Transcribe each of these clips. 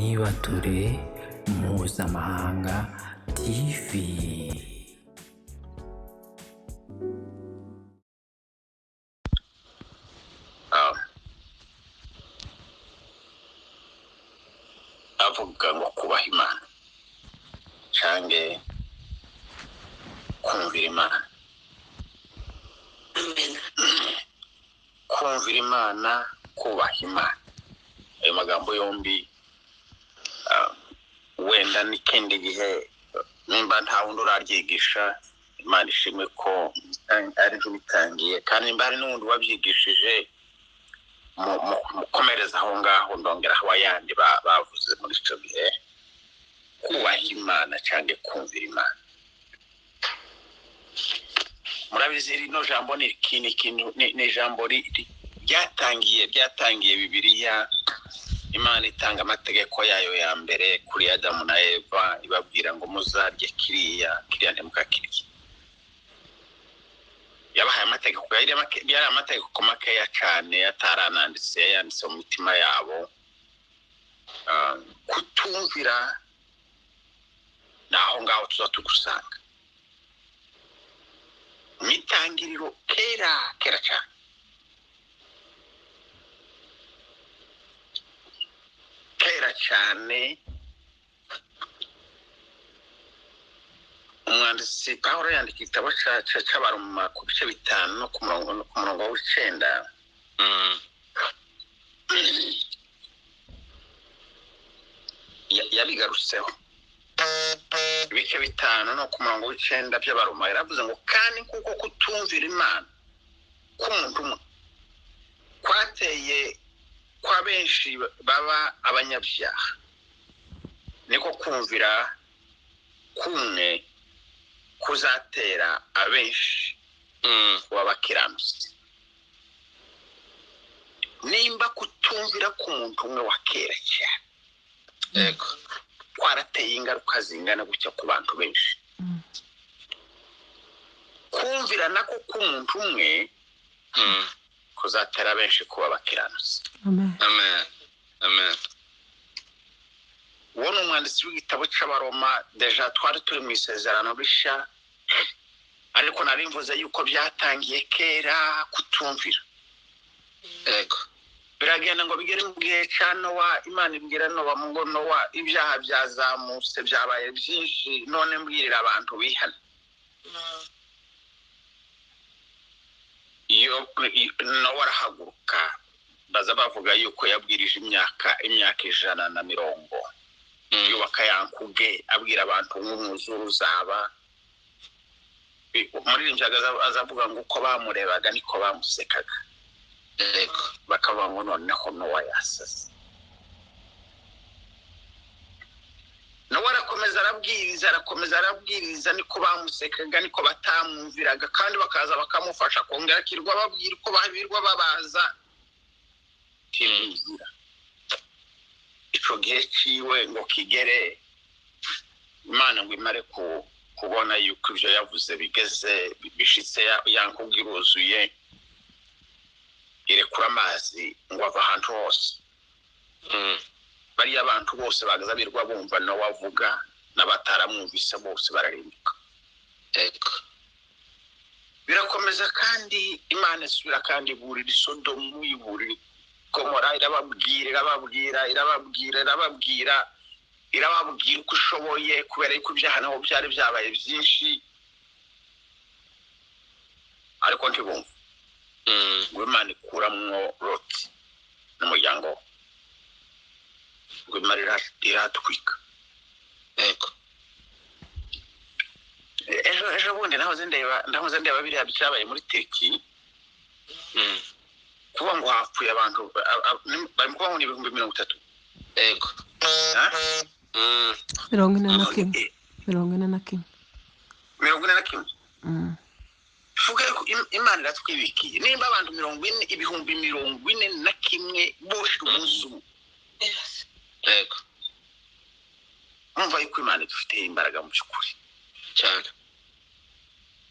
Nibature Mpuzamahanga TV. Avuga ngo kubaha Imana cange kumvira Imana. Kumvira Imana, kubaha Imana, ayo magambo yombi wenda n'ikindi gihe nimba nta wundi uraryigisha, Imana ishimwe ko ari byo bitangiye, kandi nimba hari n'uwundi wabyigishije mukomereza aho ngaho, ndongeraho ayandi bavuze muri icyo gihe. Kubaha Imana cyangwa kumvira Imana, murabizi rino jambo ni ijambo ryatangiye Bibiliya. Imana itanga amategeko yayo ya mbere kuri Adamu na Eva, ibabwira ngo muzarye kiriya ntimukakirye. Yabahaye amategeko, yari amategeko makeya cyane, atarananditse, yanditse mu mitima yabo. Kutumvira ni aho ngaho tuza tugusanga mu itangiriro kera kera cyane. Kera cyane umwanditsi Pawulo yandika igitabo cy'Abaroma ku bice 5 no ku murongo wa 9. Yabigarutseho ibice 5 no ku murongo wa 9 by'Abaroma, yaravuze ngo kandi kuko kutumvira Imana k'umuntu umwe kwateye kwa benshi baba abanyabyaha, niko kumvira kumwe kuzatera abenshi kuba abakiranutsi. Nimba kutumvira k'umuntu umwe wa kera cyane yego kwarateye ingaruka zingana gutya ku bantu benshi, kumvira nako k'umuntu umwe kuzatera benshi kuba abakiranutsi. Amen. Amen. Uwo ni umwanditsi w'igitabo cy'Abaroma. Deja twari turi mu isezerano rishya, ariko nari mvuze yuko byatangiye kera kutumvira. Yego. Biragenda ngo bigere mu gihe cya Nowa, Imana ibwira Nowa ngo Nowa, ibyaha byazamutse byabaye byinshi, none mbwirira abantu bihane. Iyo Nowa arahaguruka, baza bavuga yuko yabwirije imyaka 120, yubaka ya nkuge, abwira abantu nk'umwuzure uzaba. Umuririmbyi azavuga ngo uko bamurebaga niko bamusekaga, bakavuga ngo noneho Nowa yasaze. Nowa arakomeza arabwiriza, arakomeza arabwiriza, niko bamusekaga, niko batamwumviraga, kandi bakaza bakamufasha kongera akirwa babwira uko babirwa babaza ntibumvira. Ico gihe ciwe ngo kigere, Imana ngo imare kubona yuko ibyo yavuze bigeze bishitse, ya nkuge iruzuye, irekura amazi ngo ava ahantu hose. Bariya abantu bose bagaza birwa bumva Nowa avuga, n'abataramwumvise bose bararimbuka. Birakomeza kandi Imana isubira kandi iburira Sodomu, iburira Gomora, irababwira irababwira irababwira irababwira irababwira uko ishoboye, kubera yuko ibyaha nabo byari byabaye byinshi, ariko ntibumva. Ngo Imana ikuramwo Loti n'umuryango, ngo Imana iratwika. Yego. Ejo bundi nahoze ndeba biriya byabaye muri Turkey. Kuba ngo hapfuye abantu bari kuba ngo ni 30,000. Yego. 41. 41. 41. Fuga Imana iratwibikiye. Nimba abantu 40, 41,000 bose umunsi umwe. Yego. Umva yuko Imana idufite imbaraga mu by'ukuri cyane.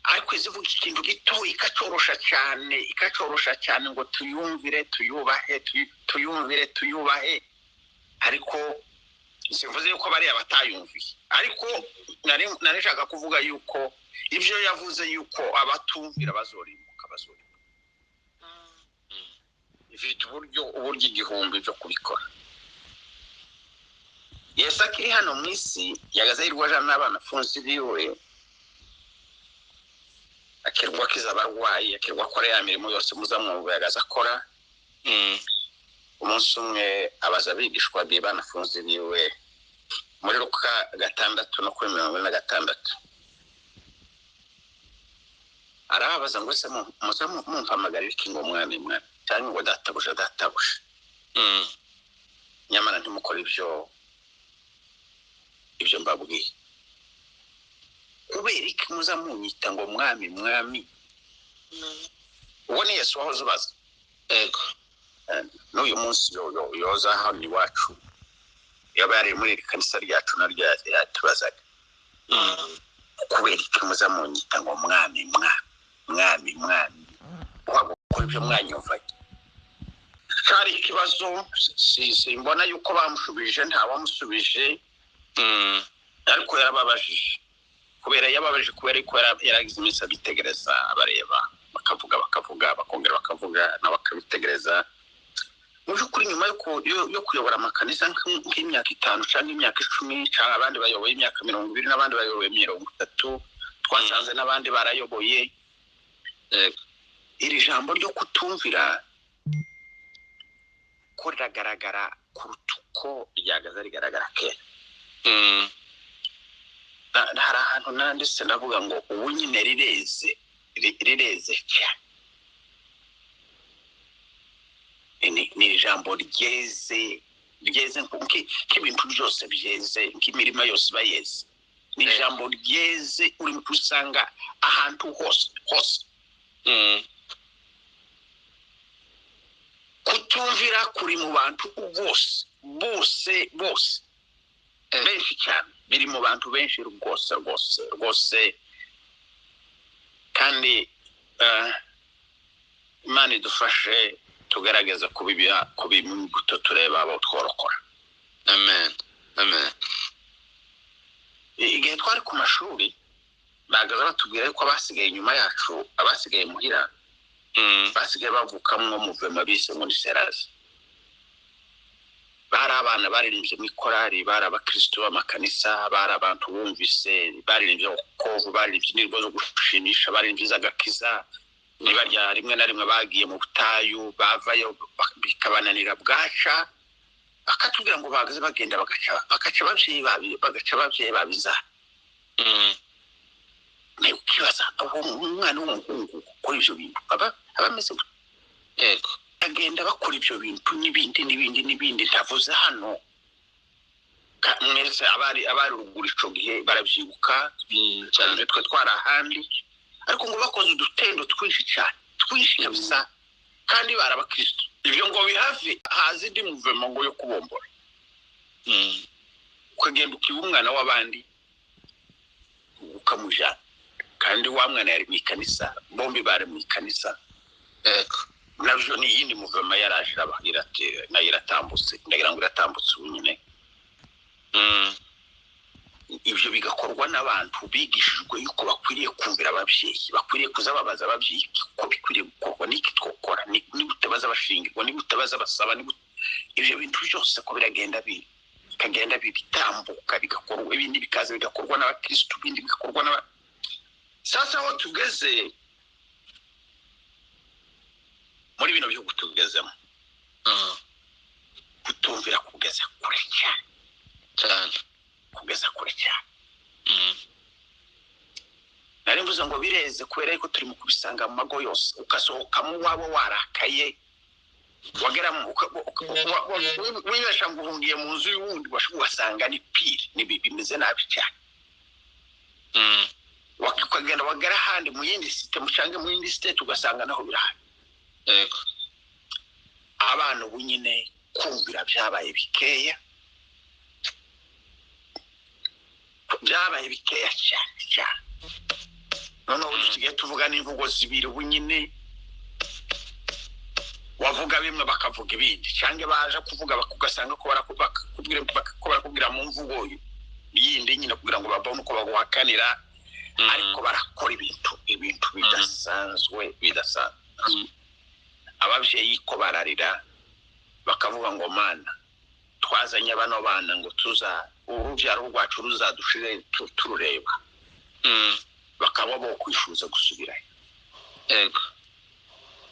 Ariko izivuga ikintu gito ikacorosha cyane, ikacorosha cyane ngo tuyumvire tuyubahe, tuyumvire tuyubahe, ariko Simvuze yuko bariya batayumviye, ariko nari nshaka kuvuga yuko ibyo yavuze yuko abatumvira bazorimbuka, bazorimbuka. Ifite uburyo igihumbi byo kubikora. Yesu akiri hano mu isi yagaze yirwa ajana n'abanafunzi biwe, akirwa akiza abarwayi, akirwa akora ya mirimo yose muzamwumva yagaze akora. Umunsi umwe abaza abigishwa be banafunze biwe muri Luka 6 no kuri 46, arababaza ngo ese muza mumpamagarira iki ngo mwami mwami, cyangwa ngo databuja databuja, nyamara ntimukore ibyo mbabwiye. Kubera iki muza munyita ngo mwami mwami? Uwo ni Yesu wahoze ubaza. Yego. N'uyu munsi yoza hano iwacu, yaba yari muri iri kanisa ryacu naryo yatubazaga, kubera iki muza munyita ngo mwami mwami mwami mwami, gukora ibyo mwanyumvanye? Cyari ikibazo. Simbona yuko bamushubije, ntawamusubije, ariko yarababajije. Kubera yababajije, kubera ko yaragize iminsi abitegereza, abareba, bakavuga bakavuga, bakongera bakavuga, nabo bakabitegereza. Mu by'ukuri nyuma yo kuyobora amakanisa nk'imyaka 5 cyangwa imyaka 10, cyangwa abandi bayoboye imyaka 20 n'abandi bayoboye 30, twasanze n'abandi barayoboye. Iri jambo ryo kutumvira ko riragaragara kuruta uko ryagaze rigaragara kera. Hari ahantu nanditse ndavuga ngo ubu nyine rireze, rireze cyane. Ni ijambo ryeze, ryeze nk'ibintu byose byeze, nk'imirima yose iba yeze. Ni ijambo ryeze uri kusanga ahantu hose hose. Kutumvira kuri mu bantu bose bose bose, benshi cyane, biri mu bantu benshi rwose rwose rwose. Kandi Imana idufashe tugerageza kubiba imbuto, tureba abo tworokora. Amen, amen. Igihe twari ku mashuri bagaza batubwira yuko abasigaye inyuma yacu, abasigaye muhira, basigaye bavukamwo muvema bise ngo ni serazi. Bari abana baririmbye mu ikorari, bari abakristo b'amakanisa, bari abantu bumvise, baririmbye kovu, baririmbye indirimbo zo gushimisha, baririmbye iz'agakiza. Nibarya rimwe na rimwe bagiye mu butayu, bavayo bikabananira bwaca, bakatubwira ngo bagaze bagenda bagaca ababyeyi babi, bagaca ababyeyi babiza. Nawe ukibaza umwana w'umuhungu ukora ibyo bintu aba ameze gute? Yego. Agenda bakora ibyo bintu n'ibindi n'ibindi n'ibindi ntavuze hano. Mwese abari ruguru ico gihe barabyibuka cyane, twe twari ahandi, ariko ngo bakoze udutendo twinshi cyane, twinshi kabisa, kandi bari abakristo. Ibyo ngo bihave haza indi muvema ngo yo kubombora. Ukagenda ukiba umwana w'abandi ukamujana, kandi wa mwana yari mu ikanisa, bombi bari mu ikanisa. Yego. Navyo ni iyindi muvema yaraje nayo iratambutse, ndagira ngo iratambutse ubu nyine. Ibyo bigakorwa n'abantu bigishijwe yuko bakwiriye kumvira ababyeyi, bakwiriye kuzababaza ababyeyi ko bikwiriye gukorwa, n'iki twokora, ni gute bazabashingirwa, ni gute bazabasaba, ibyo bintu byose ko biragenda bikagenda bitambuka, bigakorwa, ibindi bikaza bigakorwa n'abakristo, ibindi bigakorwa n'aba. Sasa aho tugeze muri bino bihugu tugezemo, kutumvira kugeza kure cyane cyane, kugeza kure cyane. Nari mvuze ngo bireze kubera yuko turi mu kubisanga mu mago yose, ukasohokamo waba warakaye, wagera wibesha ngo uhungiye mu nzu y'uwundi, ugasanga ni pire, ni bimeze nabi cyane. Ukagenda wagera ahandi mu yindi site, mucange mu yindi state, ugasanga naho birahari. Yego. Abana ubu nyine kumvira byabaye bikeya, byabaye bikeya cyane cyane. Noneho dusigaye tuvuga n'imvugo zibiri ubu nyine. Wavuga bimwe bakavuga ibindi, cyangwa baje kuvuga ugasanga ko barakubwira mu mvugo yindi nyine kugira ngo babone uko baguhakanira. Ariko barakora ibintu bidasanzwe. Ababyeyi ko bararira bakavuga ngo mana twazanye bano bana ngo tuza urubyaro rwacu ruzadushire turureba, bakaba bo kwifuza gusubirayo. Yego.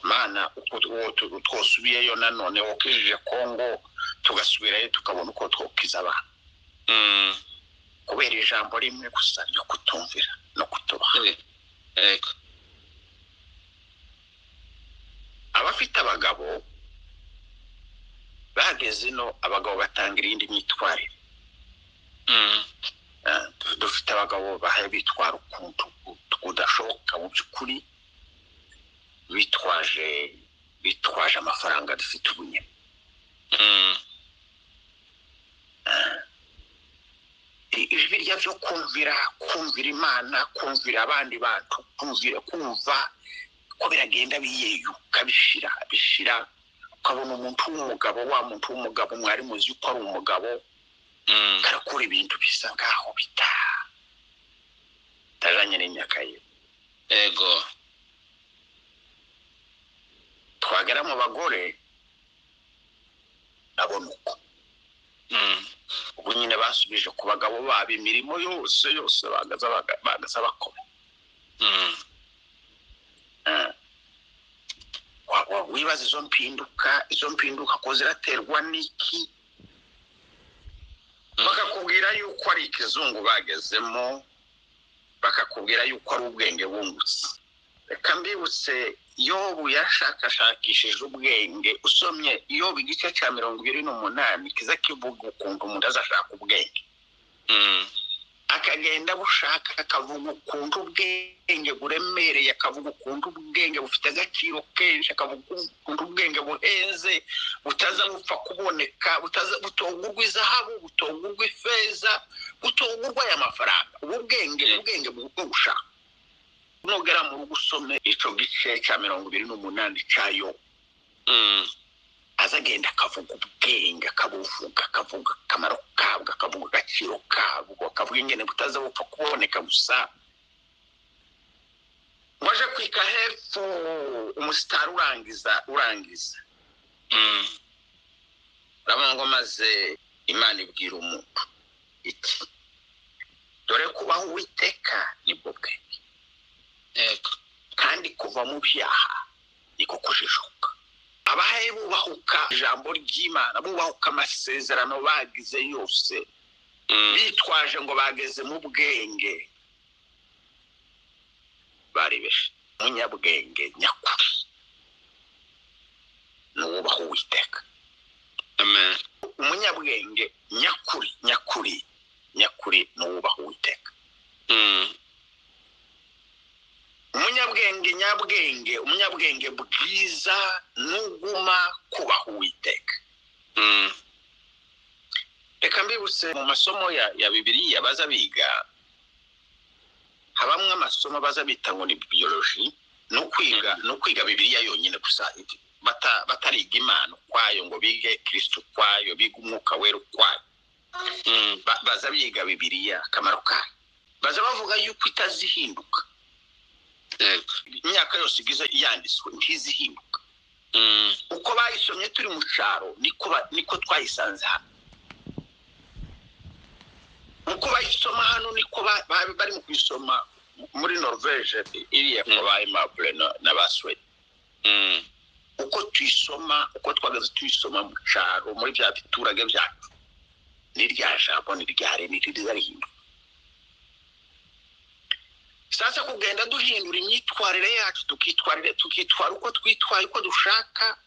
Mana uko twosubiyeyo nanone wakijije Kongo tugasubirayo tukabona uko twokiza abana, kubera ijambo rimwe gusa ryo kutumvira no kutubaha. Yego. Abafite abagabo bageze ino, abagabo batanga irindi myitwarire. Dufite abagabo bahaye bitwara ukuntu kudashoboka mu by'ukuri, bitwaje amafaranga dufite ubunyene. Ijwi ryo kumvira Imana, kumvira abandi bantu, kumva ko biragenda biyeyuka bishira, ukabona umuntu w'umugabo, wa muntu w'umugabo mwari muzi ko ari umugabo, karakora ibintu bisa nkaho bitajanye n'imyaka ye. Yego. Twagera mu bagore nabona uko ubu nyine basubije ku bagabo babo imirimo yose bagaza bakora. Wibaza izo mpinduka ko ziraterwa n'iki? Bakakubwira yuko ari ikizungu bagezemo, bakakubwira yuko ari ubwenge bungutse. Reka mbibutse Yobu yashakashakishije ubwenge. Usomye Yobu igice cya 28 kiza kivuga ukuntu umuntu azashaka ubwenge, akagenda bushaka, akavuga ukuntu ubwenge buremereye, akavuga ukuntu ubwenge bufite agaciro kenshi, akavuga ukuntu ubwenge buhenze butaza bupfa kuboneka, butogurwa izahabu, butogurwa ifeza, butogurwa aya mafaranga. Ubu bwenge bwo gushaka. Nugera mu rugo usome ico gice cya 28 cyayo, azagenda akavuga ubwenge, akabuvuga, akavuga akamaro kabwo, akavuga agaciro kabwo, akavuga ingene butaza bupfa kuboneka gusa. Waje kwika hepfo umusitari urangiza urabona ngo maze Imana ibwira umuntu iti dore kubaho Uwiteka nibwo bwenge, kandi kuva mu byaha niko kujijuka. Abahaye bubahuka ijambo ry'Imana, bubahuka amasezerano bagize yose, bitwaje ngo bageze mu bwenge, baribeshe. Umunyabwenge nyakuri nuwubaha Uwiteka. Amen. Umunyabwenge nyakuri nyakuri nyakuri nuwubaha Uwiteka. Umunyabwenge nyabwenge, umunyabwenge bwiza nuguma kubaha Uwiteka. Reka mbibutse mu masomo ya Bibiliya baza biga, habamwe amasomo baza bita ngo ni biology, no kwiga Bibiliya yonyine gusa, batariga Imana kwayo ngo bige Kristo kwayo, bige umwuka wera kwayo. Baza biga Bibiliya akamaro kayo, baza bavuga yuko itazihinduka. Imyaka yose igize yanditswe ntizihinduka. Uko bayisomye turi mu cyaro niko twayisanze hano, uko bayisoma hano niko bari mu kuyisoma muri Norvege iriya ko ba Aimable na ba Suède. Uko tuyisoma, uko twagaze tuyisoma mu cyaro muri bya biturage byacu, ni rya jambo ni ryare ni rizahinduka. Sasa kugenda duhindura imyitwarire yacu, tukitwara uko twitwaye uko dushaka,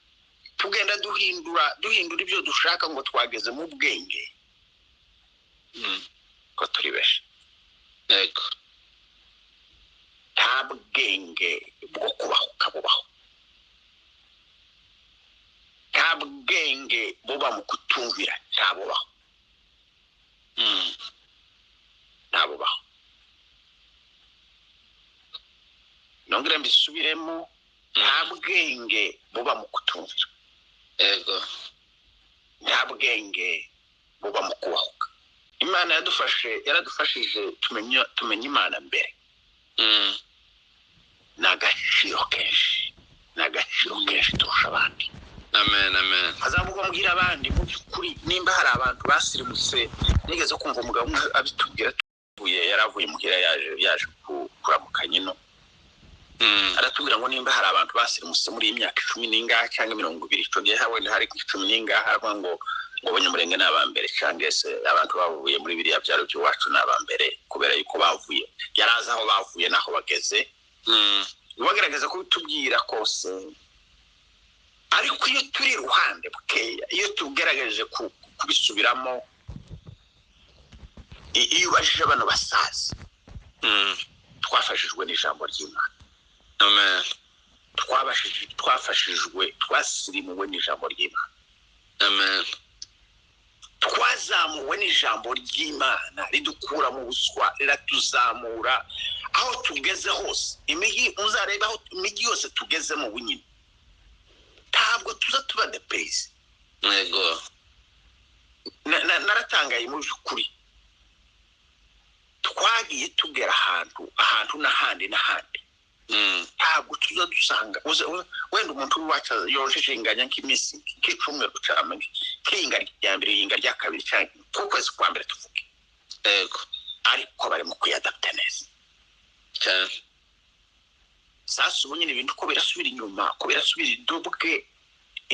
tugenda duhindura ibyo dushaka ngo twageze mu bwenge, ko turi benshi. Yego. Nta bwenge bwo kubahuka bubaho, nta bwenge buba mu kutumvira, nta bubaho, nta bubaho. Nongere mbisubiremo, Nta bwenge buba mu kutumvira. Yego. Nta bwenge buba mu kubahuka. Imana yaradufashije tumenya Imana mbere. Ni agaciro kenshi, ni agaciro kenshi turusha abandi. Amen, amen. Hazavuga mbwira abandi mu by'ukuri, nimba hari abantu basirimutse, nigeze kumva umugabo umwe abitubwira, tuvuye yaravuye muhira yaje kuramukanya ino. Aratubwira ngo nimba hari abantu basirimutse muri iyi myaka 10 n'ingahe cyangwa 20, icyo gihe wenda hari 10 n'ingahe, aravuga ngo Abanyamurenge ni abambere, cyangwa se abantu bavuye muri biriya byaro by'iwacu ni abambere, kubera yuko bavuye, yarazi aho bavuye n'aho bageze. Bagerageza kubitubwira kose, ariko iyo turi iruhande bukeya, iyo tugerageje kubisubiramo, iyo ubajije bano basaza, twafashijwe n'ijambo ry'Imana. Amen. Twafashijwe, twasirimuwe n'ijambo ry'Imana. Amen. Twazamuwe n'ijambo ry'Imana, ridukura mu buswa, riratuzamura aho tugeze hose. Imijyi muzareba aho imijyi yose tugeze mu bunyine, ntabwo tuza tuba depezi. Yego. Naratangaye mu by'ukuri, twagiye tugera ahantu n'ahandi n'ahandi. Ntabwo tuza dusanga wenda umuntu w'iwacu yonjeje inganya nk'iminsi nk'icyumweru cyangwa nk'iyinga rya mbere, iyinga rya kabiri, cyangwa nk'ukwezi kwa mbere tuvuge. Yego. Ariko barimo kuyadapta neza cyane. Sasa ubu nyine ibintu ko birasubira inyuma, ko birasubira idubwe,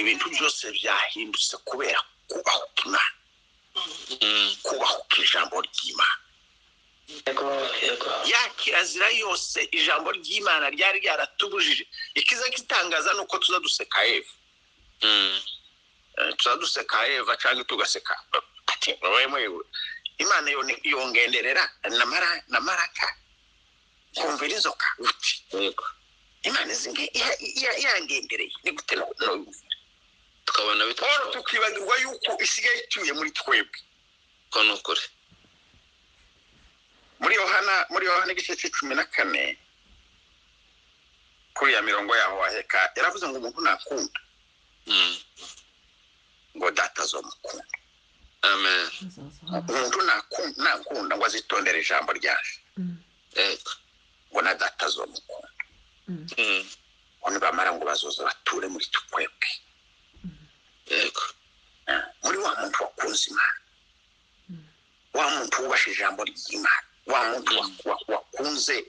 ibintu byose byahindutse kubera kubahuka Imana, kubahuka ijambo ry'Imana. Yego, yego. Ya kirazira yose ijambo ry'Imana ryari ryaratubujije. Ikiza kitangaza nuko tuza duseka Eva. Tuza duseka Eva cyangwa tugaseka ati wewe Imana yongenderera namaraka kumvira inzoka uti. Yego. Imana izinge yangendereye ni gute no tukabona bityo tukibagirwa yuko isigaye ituye muri twebwe. Ko nukuri. Muri Yohana igice 14 kuri ya mirongo yaho waheka, yaravuze ngo umuntu nakunda ngo data azomukunda. Amen. Umuntu nakunda ngo azitondere ijambo ryaje. Yego. Ngo na data azomukunda. Ngo nibamara ngo bazoza bature muri twebwe. Yego. Muri wa muntu wakunze Imana, wa muntu wubasha ijambo ry'Imana, wa muntu wakunze,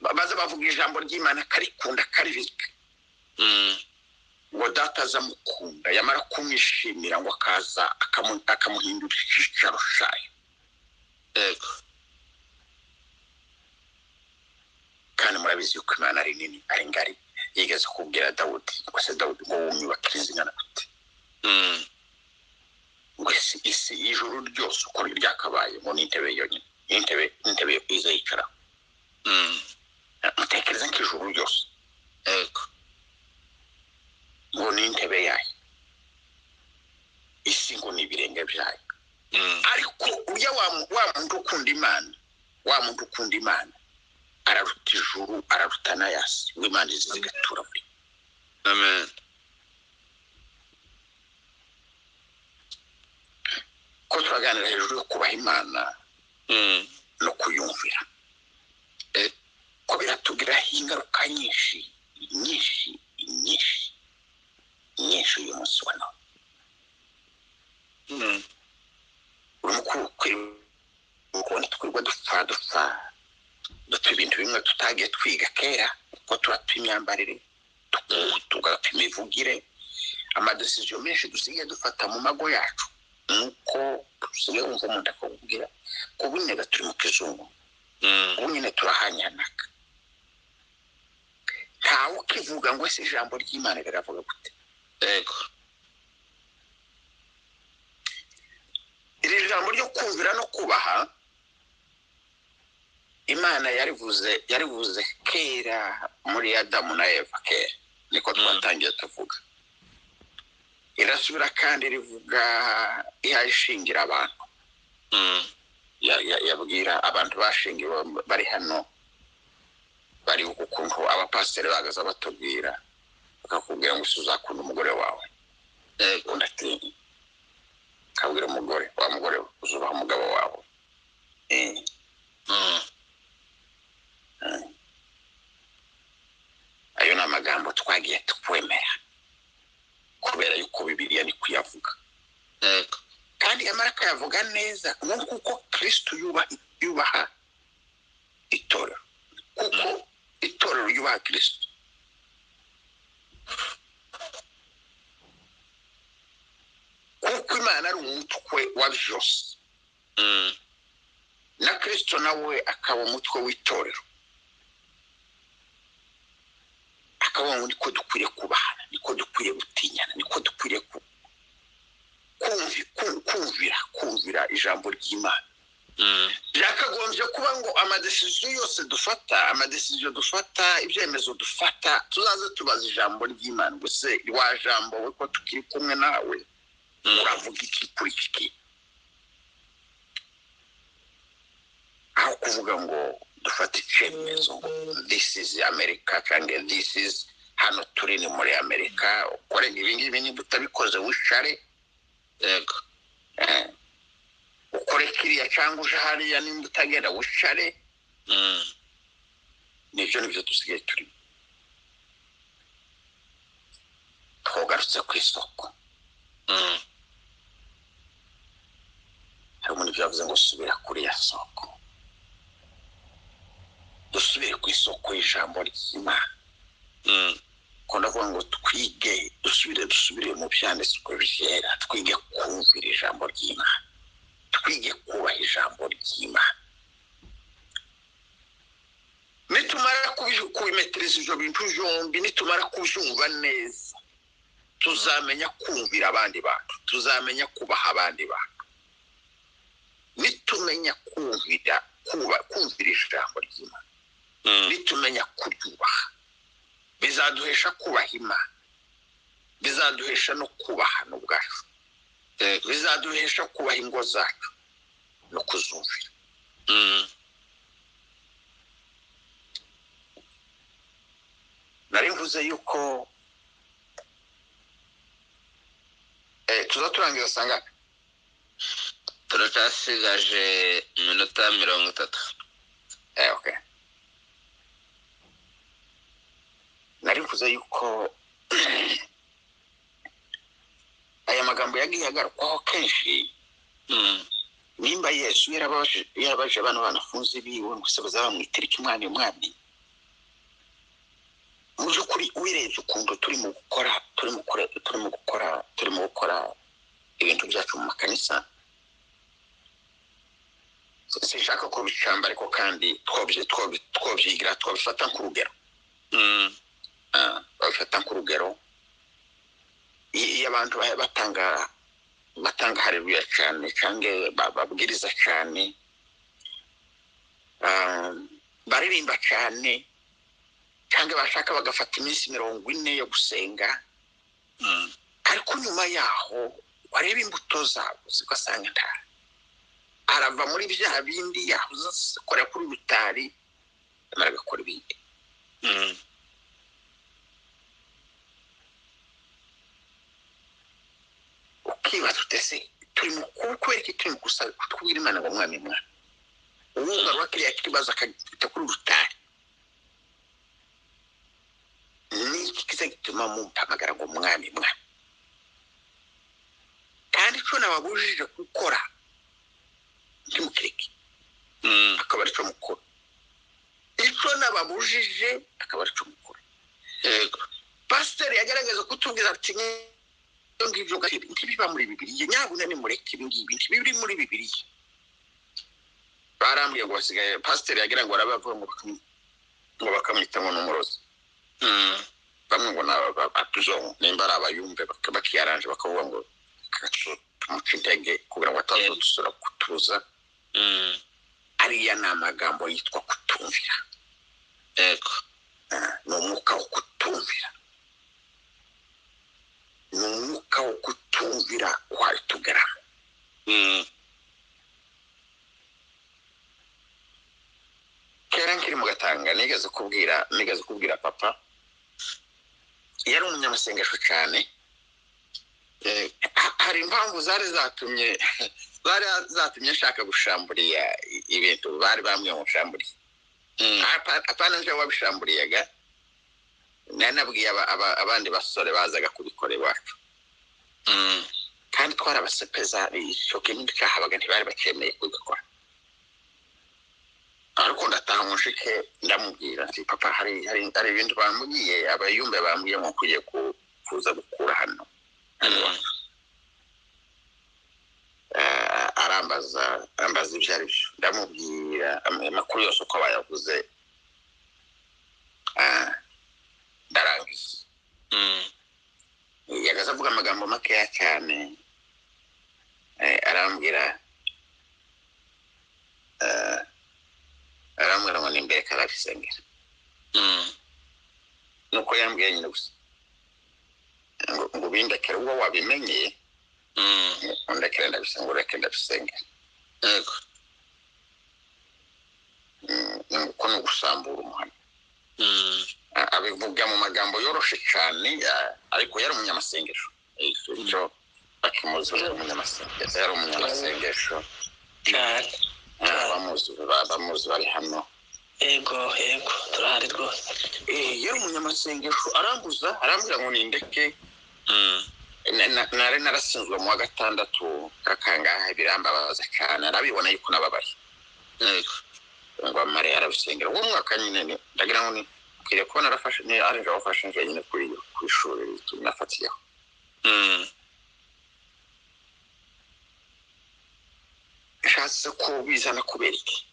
baza bavuga ijambo ry'Imana akarikunda akaribika, ngo data azamukunda, yamara kumwishimira ngo akaza akamuhindura icyicaro cyayo. Yego. Kandi murabizi yuko Imana ari nini, ari ngari. Yigeze kubwira Dawudi ngo se Dawudi ngo wumyubakire inzu ingana gute? Ngo isi ijuru ryose uko ryakabaye ngo ni intebe yonyine, intebe iza yicaraho. Mutekereza nk'ijuru ryose. Yego. Ngo ni intebe yayo, isi ngo ni ibirenge byayo. Ariko urya wa muntu ukunda Imana, wa muntu ukunda Imana araruta ijuru, araruta n'ayasi, ngo Imana izize igatura muri. Amen. Ko turaganira hejuru yo kubaha Imana no kuyumvira, ko biratugiraho ingaruka nyinshi nyinshi nyinshi nyinshi uyu munsi wa none. Urimo kubona twirirwa dupfa dupfa ibintu bimwe tutagiye twiga kera, kuko turapfa imyambarire, tugapfa imivugire, amadesiziyo menshi dusigaye dufata mu mago yacu. Nuko usigaye wumva umuntu akakubwira ko ubu nyine turi mu kizungu, ubu nyine turahanyanaka, ntawe ukivuga ngo ese ijambo ry'Imana riravuga gute. Yego. Iri jambo ryo kumvira no kubaha Imana yarivuze kera muri Adamu na Eva kera, niko twatangiye tuvuga. Irasubira kandi rivuga ihashingira abantu. Yabwira abantu bashingiwe bari hano Bari ukuntu abapasiteri bagaza batubwira, bakakubwira ngo uzakunda umugore wawe. Yego. Undi ati, kabwira umugore wa mugore we, uzubaha umugabo wawe. Ayo ni amagambo twagiye twemera kubera yuko Bibiliya ni kuyavuga. Yego. Kandi yamara akayavuga neza, nk'uko Kristo yubaha itorero, kuko itorero yubaha Kristo. Kuko Imana ari umutwe wa byose, na Kristo nawe akaba umutwe w'itorero, akavuga ngo niko dukwiriye kubahana, niko dukwiriye gutinyana, niko dukwiriye kumvira ijambo ry'Imana. Byakagombye kuba ngo amadesiziyo yose dufata, amadesiziyo dufata, ibyemezo dufata, tuzaze tubaza ijambo ry'Imana ngo se wa jambo we ko tukiri kumwe nawe, uravuga iki kuri iki? Aho kuvuga ngo dufate icyemezo ngo this is America cyangwa this is hano turi ni muri Amerika, ukore ibi ngibi, niba utabikoze wicare. Yego. Ukore kiriya cyangwa uje hariya, nimba utagenda wicare. Nibyo dusigaye turimo. Twogarutse ku isoko. Hari umuntu byavuze ngo subira kuri ya soko. Dusubire ku isoko y'ijambo ry'Imana. Ko ndavuga ngo twige, dusubire mu byanditswe byera, twige kumvira ijambo ry'Imana, twige kubaha ijambo ry'Imana. Nitumara kubimetereza ibyo bintu byombi, nitumara kubyumva neza, tuzamenya kumvira abandi bantu, tuzamenya kubaha abandi bantu. Nitumenya kumvira ijambo ry'Imana, nitumenya kuryubaha, bizaduhesha kubaha Imana, bizaduhesha no kubaha n'ubwacu, bizaduhesha kubaha ingo zacu no kuzumvira. Nari mvuze yuko tuzaturangiza sangapi? Turacyasigaje iminota 30. Okay. Nari mvuze yuko aya magambo yagiye agarukwaho kenshi. Nimba Yesu yarabaje abana banafunze biwe ngo se bazabamwitira iki umwami umwami, mu by'ukuri ubirebye ukuntu turimo gukora ibintu byacu mu makanisa, sinshaka kubicamba, ariko kandi twobyigira, twabifata nk'urugero. Babifata nk'urugero. Iyo abantu batanga haleluya cyane cyangwa babwiriza cyane, baririmba cyane, cyangwa bashaka bagafata iminsi 40 yo gusenga, ariko nyuma yaho wareba imbuto zabo ugasanga nta arava muri bya bindi yahoze akora kuri rutari, amara agakora ibindi. Ukibaza utese turi mu kubera iki turi gusaba kutubwira Imana ngo mwami mwana, uwugarura kiriya kibazo akagita kuri rutari, niki kiza gituma mumpamagara ngo mwami mwana, kandi cyo nababujije gukora ntimukireke, akaba aricyo mukora. Icyo nababujije akaba aricyo mukora. Yego. Pasiteri yagaragaza kutubwira ati ngibyo ntibiba muri Bibiliya, nyabuna nimureke ibi ngibi ntibiri muri Bibiliya. Barambwiye ngo basigaye pasiteri yagira ngo arabavuga ngo bakamwita ngo n'umurozi. Bamwe ngo n'abatuzo nimba ari abayumve bakiyaranje bakavuga ngo tumuca intege kugira ngo atazadusura kutuza. Ariya ni amagambo yitwa kutumvira. Yego. Ni umwuka wo kutumvira. Ni umwuka wo kutumvira wahita. Kera nkiri mu Gatanga nigeze Nigeze kubwira papa, yari umunyamasengesho cyane. Hari impamvu zari zatumye nshaka gushamburiya ibintu bari bamwe mu shamburiye. Apana nje wabishamburiyaga, nanabwiye abandi basore bazaga kubikora iwacu. Kandi twarabasepeza icyo kintu cyahabaga, ntibari bakemeye kubikora. Ariko ndataha mushike ndamubwira nti papa, hari ibintu bambwiye, abayumbe bambwiye ngo nkwiye kuza gukura hano. Arambaza ibyo ari byo, ndamubwira amakuru yose uko bayavuze. Ndarangiza. Yagaze avuga amagambo makeya cyane. Arambwira ngo nimbere karabisengera. Nuko yambwiye nyine gusa ngo bindekere ubwo wabimenye, undekere ndabisengera, ureke ndabisengera. Yego. Uko ni ugusambura umuhano. Abivuga mu magambo yoroshe cyane, ariko yari umunyamasengesho. Icyo bakimuzi yari umunyamasengesho, yari umunyamasengesho cyane. Abamuzi bari hano. Yego yego, turahari rwose. Yari umunyamasengesho, arambuza, arambwira ngo nindeke. Nari narasinzwe mu wa gatandatu kakangahe, birambabaza cyane, arabibona yuko nababaye. Yego. Ngo amare arabisengera uwo mwaka nyine, ndagira ngo ni kwiriye kuba narafashe, ni arije wafashe nje nyine kuri ku ishuri nafatiyeho. Nshatse ko bizana kubera iki?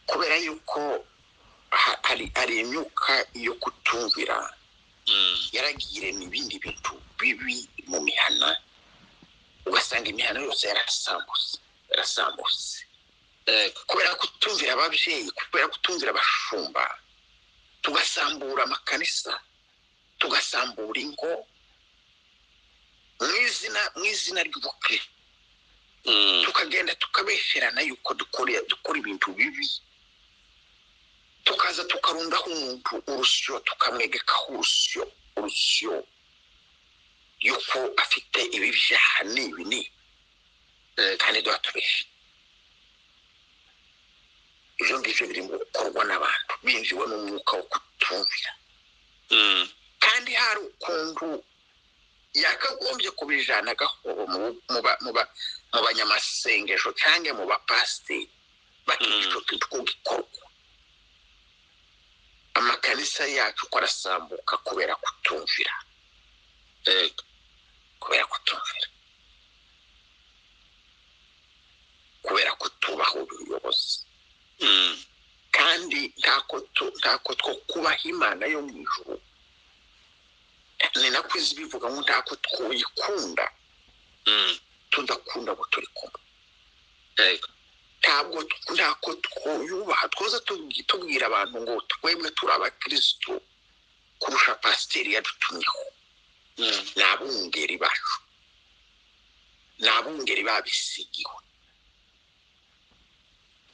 Kubera yuko hari imyuka yo kutumvira yaragiye n'ibindi bintu bibi mu mihana, ugasanga imihana yose yarasambutse. Kubera kutumvira ababyeyi, kubera kutumvira abashumba, tugasambura amakanisa, tugasambura ingo mu izina ry'ubukristo. Tukagenda tukabesherana yuko dukora ibintu bibi, tukaza tukarundaho umuntu urusyo, tukamwegekaho urusyo yuko afite ibi byaha n'ibi ni, kandi duhatubeshe. Ibyo ngibyo biri mu gukorwa n'abantu binjiwe n'umwuka wo kutumvira. Kandi hari ukuntu yakagombye kubijana gahoro mu banyamasengesho cyangwa mu bapasiteri, bakica ko gikorwa. Amakanisa yacu ko arasambuka kubera kutumvira. Kubera kutumvira, kubera kutubaha ubuyobozi. Kandi ntako two kubaha Imana yo mu ijuru, ni nako izi bivuga ngo ntako twuyikunda tudakunda ngo turi kumwe. Ntabwo ntako twuyubaha, twoza tubwira abantu ngo twebwe turi abakristo kurusha pasiteri yadutumyeho. Ni abungeri bacu, ni abungeri babisigiwe,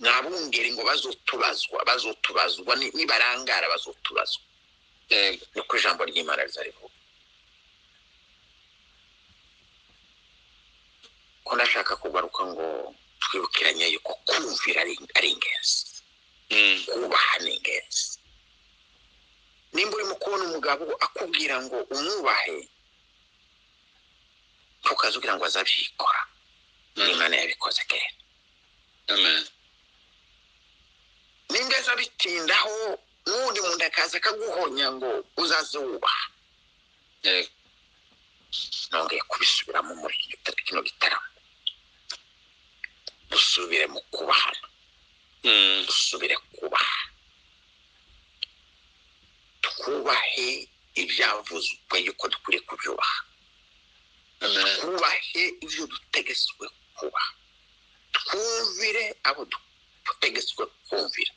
ni abungeri ngo bazotubazwa nibarangara bazotubazwa. Niko ijambo ry'Imana rizarivuga. Ko ndashaka kugaruka ngo twibukiranye yuko kumvira ari ingenzi, kubaha ni ingenzi. Nimba urimo kubona umugabo akubwira ngo umwubahe, ntukaze ugira ngo azabyikora. N'Imana yabikoze kera. Amen. Nimba azabitindaho n'undi muntu akaza akaguhonya ngo uzaze wubaha. Nongeye kubisubiramo muri kino gitaramo. Dusubire mu kubahana, dusubire kubaha, twubahe ibyavuzwe yuko dukwiriye kubyubaha, twubahe ibyo dutegetswe kubaha, twumvire abo dutegetswe kumvira.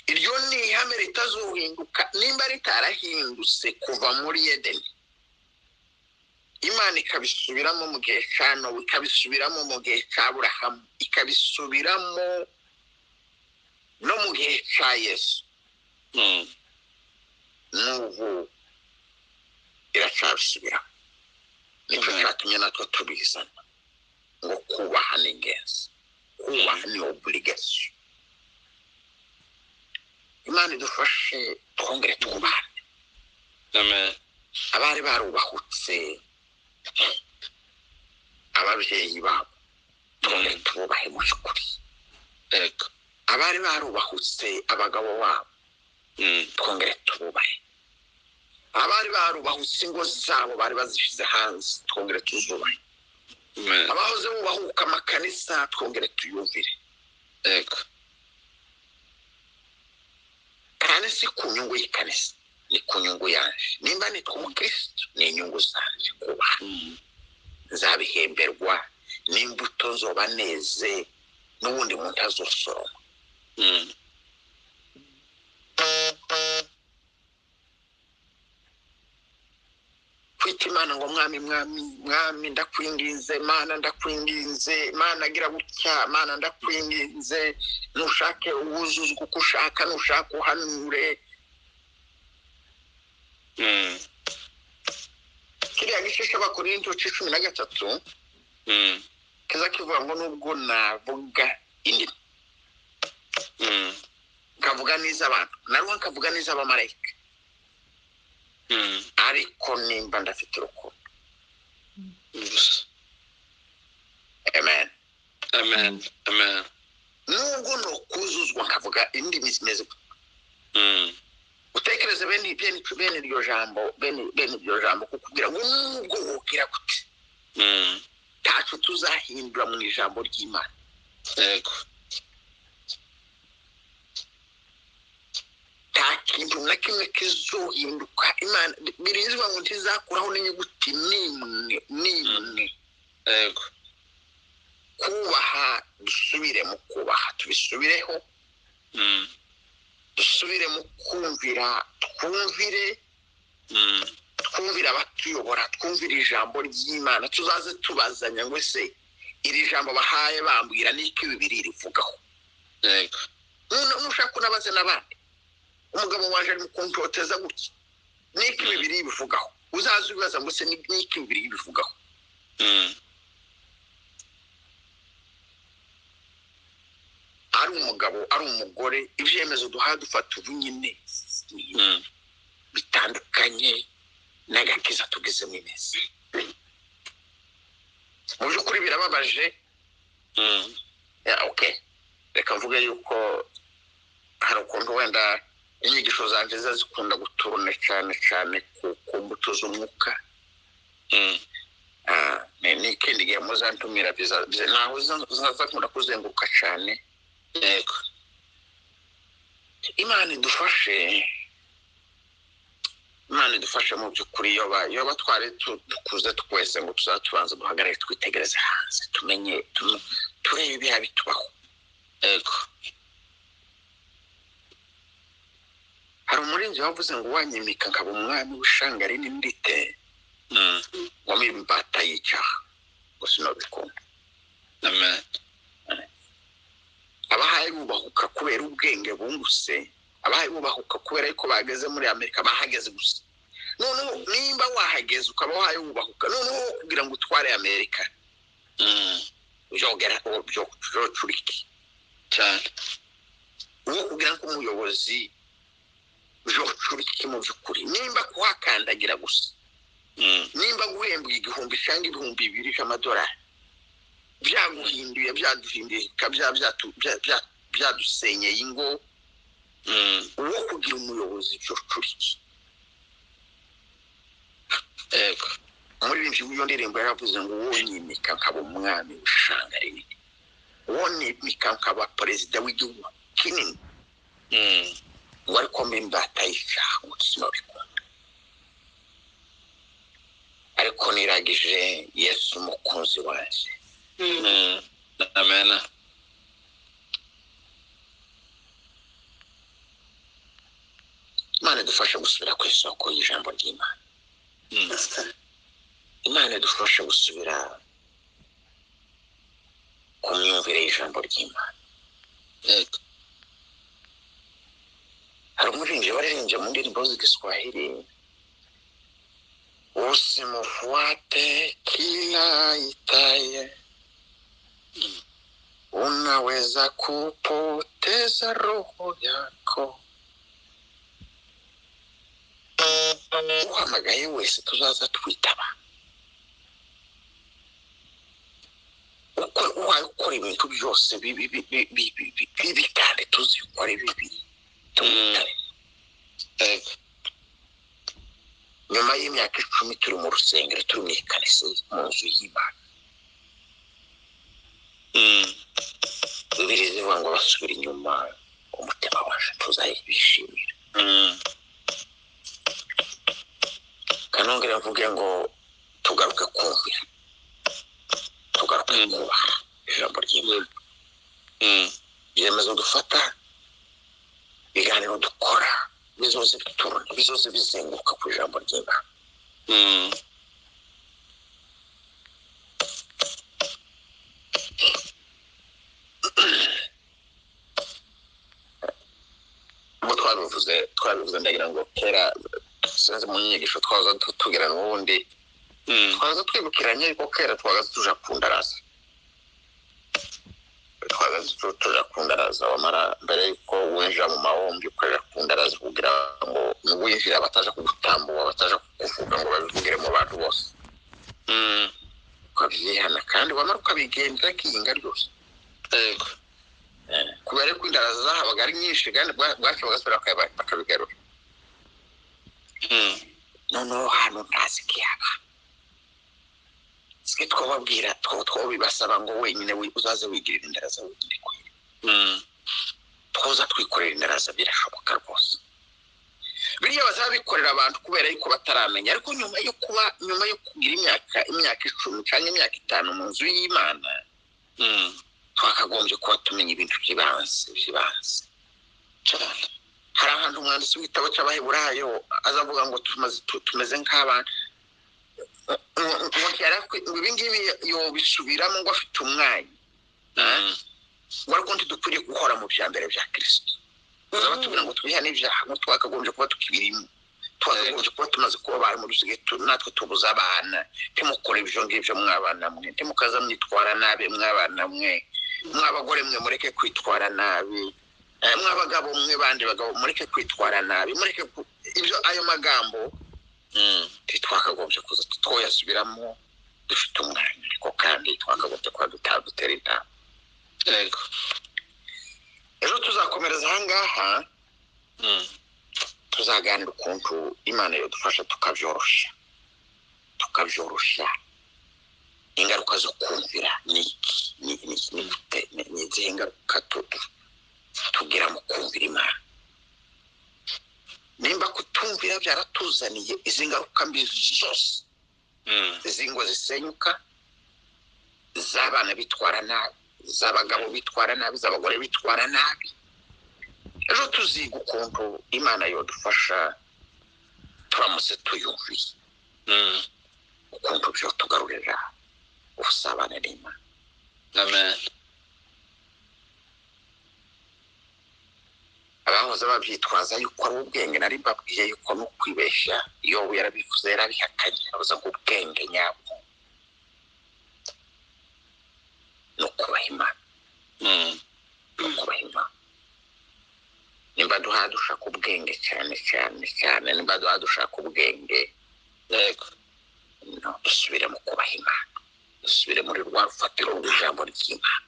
Iryo ni ihame ritazuhinduka, nimba ritarahindutse kuva muri Edeni, Imana ikabisubiramo mu gihe cya Nowa, ikabisubiramo mu gihe cya Aburahamu, ikabisubiramo No mu gihe cya Yesu, n'ubu iracyabisubira. Nicyo cyatumye natwe tubizana ngo kubaha ni ingenzi, kubaha ni obligation. Imana idufashe twongere twubahane. Amen. Abari barubahutse ababyeyi babo, twongere tububahe mu by'ukuri. Yego. Abari barubahutse abagabo babo, twongere tububahe. Abari barubahutse ingo zabo bari bazishyize hanze, twongere tuzubahe. Amen. Abahoze bubahuka amakanisa, twongere tuyumvire. Yego. Kandi si ku nyungu y'ikanisa, ni ku nyungu yanje. Nimba nitwa umukristo, ni inyungu zanje kubaha. Nzabihemberwa n'imbuto nzoba neze n'ubundi muntu azosoroma. Kwita Imana ngo mwami, mwami, mwami, ndakwinginze Mana, ndakwinginze Mana, gira gutya Mana, ndakwinginze, nushake uwuzuzwe uko ushaka, nushake uhanure. Kiriya gice cy'Abakorinto 13 kiza kivuga ngo nubwo navuga indimi, nkavuga n'iz'abantu, naruha nkavuga n'iz'abamarayika, ariko nimba ndafite urukundo. Gusa. Amen. Amen. Amen. Nubwo nokuzuzwa nkavuga indimi zimeze gutya. Utekereze bene bene bene iryo jambo, bene bene iryo jambo kukubwira ngo nubwo wogira gute, ntacyo tuzahindura mu ijambo ry'Imana. Yego. Nta kintu na kimwe kizohinduka. Imana birizwa ngo ntizakuraho n'inyuguti n'imwe n'imwe. Yego. Kubaha, dusubire mu kubaha, tubisubireho. Dusubire mu kumvira, twumvire. Twumvire abatuyobora, twumvire ijambo ry'Imana. Tuzaze tubazanya ngo ese iri jambo bahaye bambwira n'iki Bibiliya rivugaho? Yego. Nushaka unabaze n'abandi, umugabo waje ari mu kuntoteza gutya, n'iki Bibiliya ibivugaho? Uzaze ubibaza ngo ese n'iki Bibiliya ibivugaho? Ari umugabo, ari umugore, ibyemezo duhaye dufata ubu nyine bitandukanye n'agakiza tugezemo iminsi. Mu by'ukuri birababaje. Okay, reka mvuge yuko hari ukuntu wenda inyigisho zanjye ziza zikunda guturuna cyane cyane ku mbuto z'umwuka. N'ikindi gihe muzantumira naho zizakunda kuzenguruka cyane. Yego. Imana idufashe, Imana idufashe mu by'ukuri. Yoba twari dukuze twese ngo tuzatubanza duhagarare twitegereze hanze, tumenye, turebe ibiha bitubaho. Yego. Hari umurinzi wavuze ngo wanyimika nkaba umwami w'ishanga rinini rite, ngo mbe imbata y'icyaha, ngo sinabikunda. Amen. Abahaye bubahuka kubera ubwenge bunguse, abahaye bubahuka kubera yuko bageze muri Amerika, bahageze gusa. Noneho nimba wahageze ukaba wahaye wubahuka, noneho kugira ngo utware Amerika, byogera byocurike cyane. Uwo kugira ngo umuyobozi byocurike mu by'ukuri, nimba kuhakandagira gusa, nimba guhembwa 1000 cyangwa 2000 by'amadolari byaguhinduye, byaduhinduye, byadusenyeye ingo, uwo kugira umuyobozi byocurike. Yego. Umuririmbyi w'iyo ndirimbo yaravuze ngo uwo nyimika nkaba umwami w'ishanga rinini, uwo nyimika nkaba perezida w'igihugu kinini, ngo ariko mbe imbata y'icyaha, ngo sinabikunda. Ariko niragije Yesu umukunzi wanjye. Amen. Imana idufashe gusubira ku isoko y'ijambo ry'Imana. Imana idufashe gusubira ku myumvire y'ijambo ry'Imana. Yego. Hari umuririmbyi waririmbye mu ndirimbo z'igiswahili, usimufuate kila aitaye, unaweza kupoteza roho yako. Uhamagaye wese tuzaza twitaba. Uhaye ukora ibintu byose bibi bibi kandi tuzi ko ari bibi, tumwitabe. Nyuma y'imyaka 10 turi mu rusengero, turi mu ikanisa, mu nzu y'Imana, Bibiliya ivuga ngo basubira inyuma, umutima wacu tuzayibishimira. Kanongera mvuge ngo tugaruke kumvira, tugaruke kubaha ijambo ry'Imana. Ibyemezo dufata, ibiganiro dukora, bizoze bituruna, bizoze bizenguruka ku ijambo ry'Imana. Ubwo twabivuze ndagira ngo kera sinzi mu nyigisho twaza tugira n'ubundi twaza twibukiranye, ariko kera twaza tuja ku ndaraza, twaza tuja ku ndaraza, wamara mbere yuko winjira mu mahombi ukorera ku ndaraza kugira ngo winjira bataja kugutambuka, bataja kukuvuga ngo babivugire mu bantu bose, ukabyihana kandi wamara ukabigendera kihinga ryose. Kubera ko indaraza zahabaga ari nyinshi kandi bwacu bagasubira bakabigarura. Noneho hano ntazikihaba, sike twababwira twabibasaba ngo wenyine uzaze wigirira indaraza wenyine kwera. Twoza twikorera indaraza birashoboka rwose. Biriya bazabikorera abantu kubera yuko bataramenya, ariko nyuma yo kuba, nyuma yo kugira imyaka 10 cyangwa imyaka 5 mu nzu y'Imana, twakagombye kuba tumenya ibintu by'ibanze. Cyane. Hari ahantu umwanditsi w'igitabo cy'Abaheburayo azavuga ngo tumeze nk'abana, ngo ibi ngibi yobisubiramo ngo afite umwanya, ngo ariko ntidukwiriye guhora mu bya mbere bya Kristo. Bazaba batubwira ngo twihane ibyaha, ngo twakagombye kuba tukibirimo, twakagombye kuba tumaze kuba abarimu, dusigaye natwe tubuze abana. Ntimukore ibyo ngibyo mwabana mwe, ntimukaza mwitwara nabi mwabana mwe, mw'abagore mwe mureke kwitwara nabi, mw'abagabo mwe bandi bagabo mureke kwitwara nabi, mureke ibyo. Ayo magambo twakagombye kuza twoyasubiramo dufite umwanya, ariko kandi twakagombye kuba dutera intambwe. Ejo tuzakomereza ahangaha, tuzaganira ukuntu Imana yadufasha tukabyorosha ingaruka zo kumvira ni iki, ni izihe ngaruka tugira mu kumvira Imana. Nimba kutumvira byaratuzaniye izi ngaruka mbi zose, izi ngo zisenyuka, z'abana bitwara nabi, z'abagabo bitwara nabi, z'abagore bitwara nabi. Ejo tuziga ukuntu Imana yodufasha turamutse tuyumviye, ukuntu byotugarurira ubusabane n'Imana. Amen. Abahoze babyitwaza yuko ari ubwenge, nari mbabwiye yuko no kwibeshya, iyo yarabivuze yarabihakanye, avuze ngo ubwenge nyabwo ni ukubaha Imana. Ni ukubaha Imana. Nimba duha dushaka ubwenge cyane cyane cyane, nimba duha dushaka ubwenge, no dusubire mu kubaha Imana, dusubire muri rwa rufatiro rw'ijambo ry'Imana.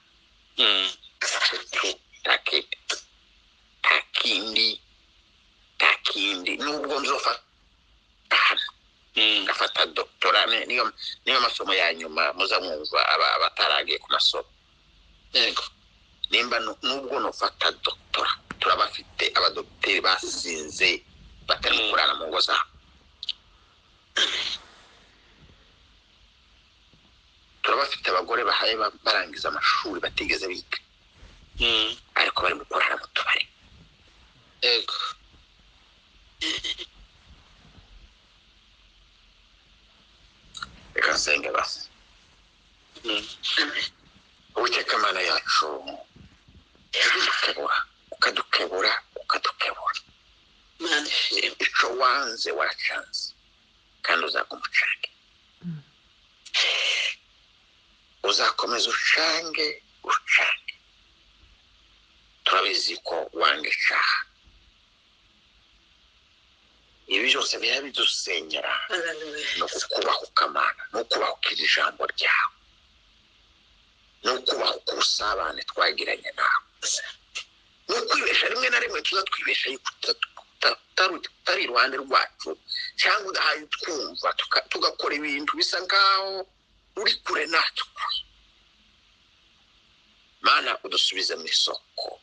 Nta kindi nubwo nzofata hano ngafata doktora, niyo masomo ya nyuma muza mwumva abataragiye ku masomo. Nimba nubwo nufata doktora, turabafite abadogiteri basinze batari kurara mu ngo zabo, turabafite abagore bahaye barangiza amashuri batigeze biga, ariko bari mu kurara mu tubari. Reka nsenge basi. Uwiteka Mana yacu, ukadukebura, ukadukebura, ukadukebura. Wanze waracanze, kandi uzaguma ucange, uzakomeza ucange, ucange. Turabizi ko wanga icaha. Ibi byose biba bidusenyera no kukubahuka, Mana, no kubahuka iri jambo ryawe, no kubahuka ubusabane twagiranye nawe, no kwibesha rimwe na rimwe tuza twibesha yuko utari iruhande rwacu cyangwa udahaye twumva, tugakora ibintu bisa nkaho uri kure natwe. Mana, udusubize mu isoko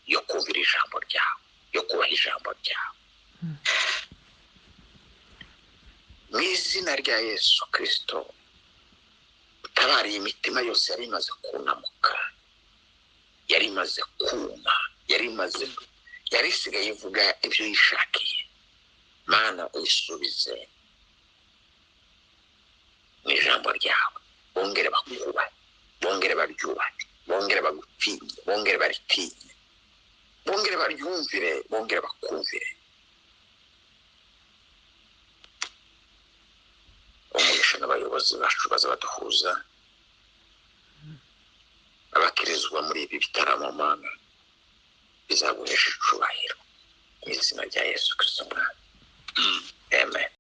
yo kumvira ijambo ryawe, yo kubaha ijambo ryawe. Mu izina rya Yesu Kirisito, utabariye imitima yose yari imaze kunamuka, yari imaze kuma, yari imaze, yari isigaye ivuga ibyo yishakiye. Mana, uyisubize mu ijambo ryawe, bongere bakubahe, bongere baryubahe, bongere bagutinye, bongere baritinye, bongere baryumvire, bongere bakumvire. Umugisha n'abayobozi bacu baza baduhuza, abakirizwa muri ibi bitaramo, Mana, bizaguhesha icubahiro. Mu izina rya Yesu Kristo Umwami, amen.